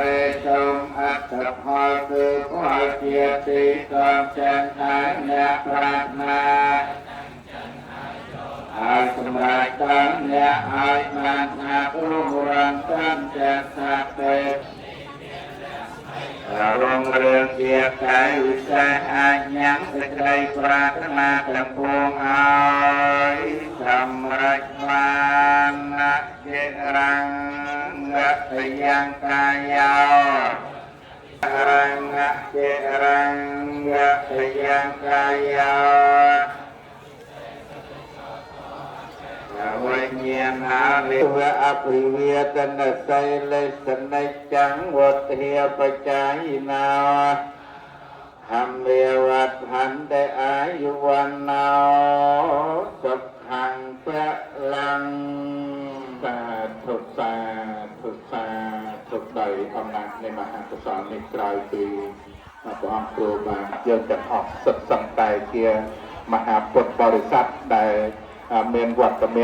រេសូមអត្តផលគឺផលជាទីសំចិនហើយអ្នកប្រាថ្នាហើយសម្រាប់ដល់អ្នកឲ្យបានថាព្រមរំតាមចាសាពេរងរឿងជាកាយវិសេសអាចញ៉ាំសេចក្តីប្រាថ្នាទាំងពួងឲ្យសម្រេចបានជារាំងកយ៉ាងកាយោរងជារាំងកយ៉ាងកាយោវិញ្ញាណនិវអភិវេទនសីលេសនិចាំងវទ្ធាបច្ច័យណោធម្មេវដ្ឋន្តិអាយុវណ្ណោសុខੰពលੰ សាធុសាធុសាធុដោយអំណាចនៃមហាកុសលនេះក្រោយពីព្រះអង្គគ្រូបានយើងទាំងអស់សុទ្ធសឹងតែជាមហាពុទ្ធបរិស័ទដែលមានវត្តមាន។